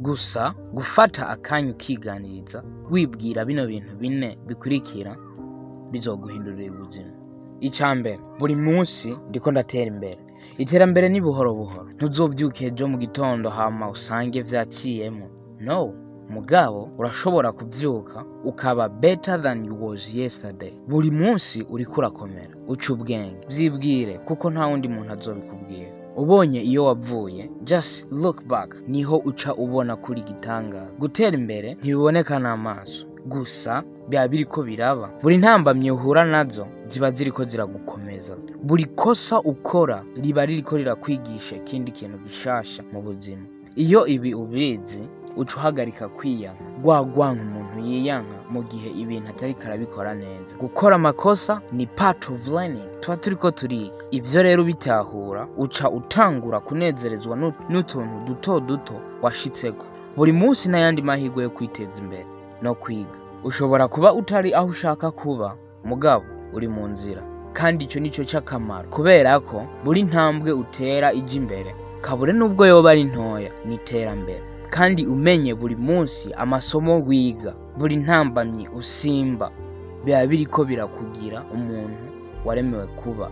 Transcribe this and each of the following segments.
Gusa gufata akanya ukiganiriza, wibwira bino bintu bine bikurikira, bizoguhindurira ubuzima. Icya mbere: buri munsi ndiko ndatera imbere. Iterambere ni buhoro buhoro. Ntuzovyuke ejo mu gitondo hama usange vyaciyemo. No, mugabo urashobora kuvyuka ukaba better than you was yesterday. Buri munsi uriko urakomera, uca ubwenge. Vyibwire, kuko nta wundi muntu azobikubwira. Ubonye iyo wavuye, just look back, niho uca ubona kuri gitangaza. Gutera imbere ntibiboneka n'amaso gusa, biba biriko biraba. Buri ntambamyi uhura nazo ziba ziriko ziragukomeza. Buri kosa ukora riba ririko rirakwigisha ikindi kintu gishasha mu buzima. Iyo ibi ubizi, uca uhagarika kwiyanka, rwa rwanka umuntu yiyanka mu gihe ibintu atariko arabikora neza. Gukora amakosa ni part of learning, tuba turiko turiga. Ivyo rero ubitahura, uca utangura kunezerezwa n'utuntu duto duto washitseko buri munsi n'ayandi mahirwe yo kwiteza imbere no kwiga. Ushobora kuba utari aho ushaka kuba, mugabo uri mu nzira, kandi ico nico c'akamaro, kubera ko buri ntambwe utera ija imbere, kabure nubwo yoba ari ntoya, ni iterambere. Kandi umenye buri munsi amasomo wiga, buri ntambamyi usimba, biba biriko birakugira umuntu waremewe kuba.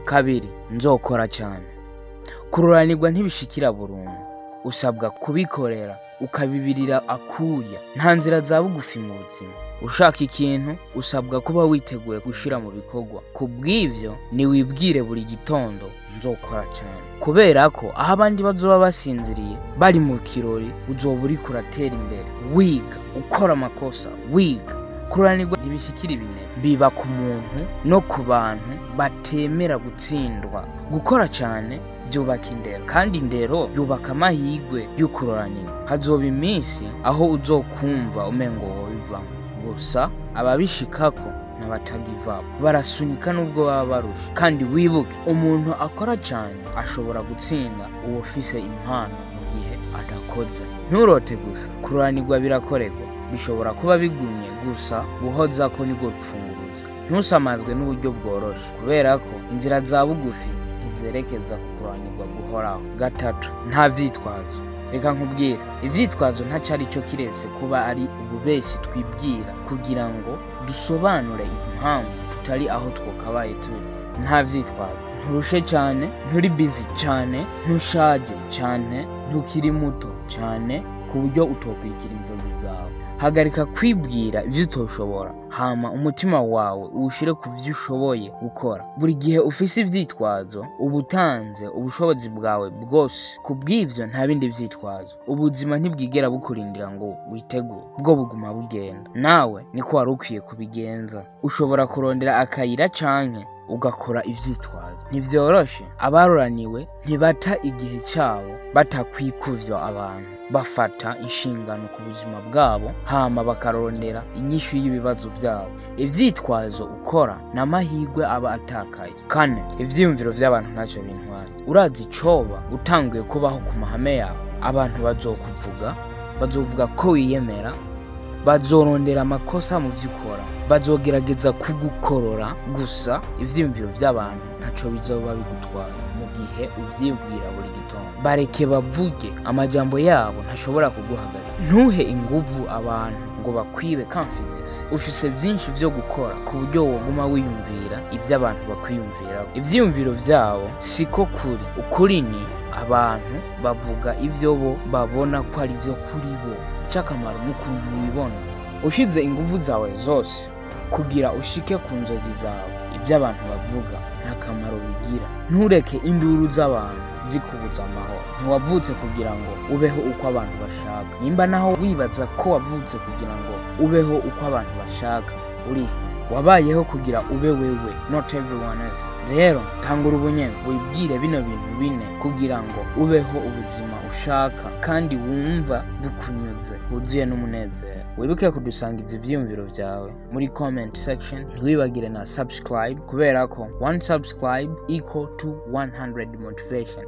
Kabiri: nzokora cyane. Kururanirwa ntibishikira burundu, usabwa kubikorera, ukabibirira akuya. Nta nzira za bugufi mu buzima. Ushaka ikintu, usabwa kuba witeguye gushira mu bikorwa. Ku bw'ivyo, niwibwire buri gitondo: nzokora cyane, kubera ko aho abandi bazoba basinziriye bari mu kirori, uzoba uriko uratera imbere, wiga, ukora amakosa, wiga. Kuranirwa ntibishikira ibintu, biba ku muntu no ku bantu batemera gutsindwa. Gukora cyane byubaka indero, kandi indero yubaka amahirwe y'ukuroranirwa. Hazoba iminsi aho uzokumva umengo wobivamo. Gusa ababishikako n'abatagive up, barasunika nubwo baba barusha. Kandi wibuke, umuntu akora cyane ashobora gutsinda uwufise impano mu gihe adakoze. Nturote gusa, kuroranirwa birakorerwa. Bishobora kuba bigumye, gusa guhozako nirwo rufunguruzo. Ntusamazwe n'uburyo bworoshe, kubera ko inzira za bugufi ntizerekeza ku kuroranirwa guhoraho. Gatatu: nta vyitwazo. Reka nkubwire, ivyitwazo ntaco ari cyo kiretse kuba ari ububeshi twibwira kugira ngo dusobanure impamvu tutari aho twokabaye turi. Nta vyitwazo. Nturushe cyane, nturi busy cyane, ntushaje cyane, ntukiri muto cyane ku buryo utokwikira inzozi zawe. Hagarika kwibwira ibyo utoshobora, hama umutima wawe uwushire ku vyo ushoboye gukora. Buri gihe ufise ivyitwazo, uba utanze ubushobozi bwawe bwose. Ku bw'ivyo, nta bindi vyitwazo. Ubuzima ntibwigera bukurindira ngo witegure, bwo buguma bugenda. Nawe niko wari ukwiye kubigenza. Ushobora kurondera akayira canke ugakora ivyitwazo. Ntivyoroshe. Abaroraniwe ntibata igihe cabo batakwikuvya abantu. Bafata inshingano ku buzima bwabo, hama bakarondera inyishu y'ibibazo vyabo. Ivyitwazo ukora ni amahirwe aba atakaye. Kane: ivyiyumviro vy'abantu ntacyo bintwaye. Urazi icoba utanguye kubaho ku mahame yawe? Abantu bazokuvuga, bazovuga ko wiyemera, bazorondera amakosa mu vyo ukora, bazogerageza kugukorora. Gusa ivyiyumviro vy'abantu ntaco bizoba bigutwaye mu gihe uvyibwira buri gitondo. Bareke bavuge, amajambo yabo ntashobora kuguhagarika. Ntuhe inguvu abantu ngo bakwibe confidence. Ufise vyinshi vyo gukora ku buryo woguma wiyumvira ivyo abantu bakwiyumviraho. Ivyiyumviro vyabo siko kuri. Ukuri ni abantu bavuga ivyo bo babona ko ari vyo kuri bo. Icy'akamaro n'ukuntu wibona. Ushize inguvu zawe zose kugira ushike ku nzozi zawe, ibyo abantu bavuga nta kamaro bigira. Ntureke induru z'abantu zikubuza amahoro. Ntiwavutse kugira ngo ubeho uko abantu bashaka. Nimba naho wibaza ko wavutse kugira ngo ubeho uko abantu bashaka, urihe? Wabayeho kugira ube wewe, not everyone else. Rero tangura ubunyene, wibwire bino bintu bine kugira ngo ubeho ubuzima ushaka kandi wumva bukunyuze, wuzuye n'umunezero. Wibuke kudusangiza ivyiyumviro vyawe muri comment section. Ntiwibagire na subscribe, kubera ko one subscribe equal to 100 motivation.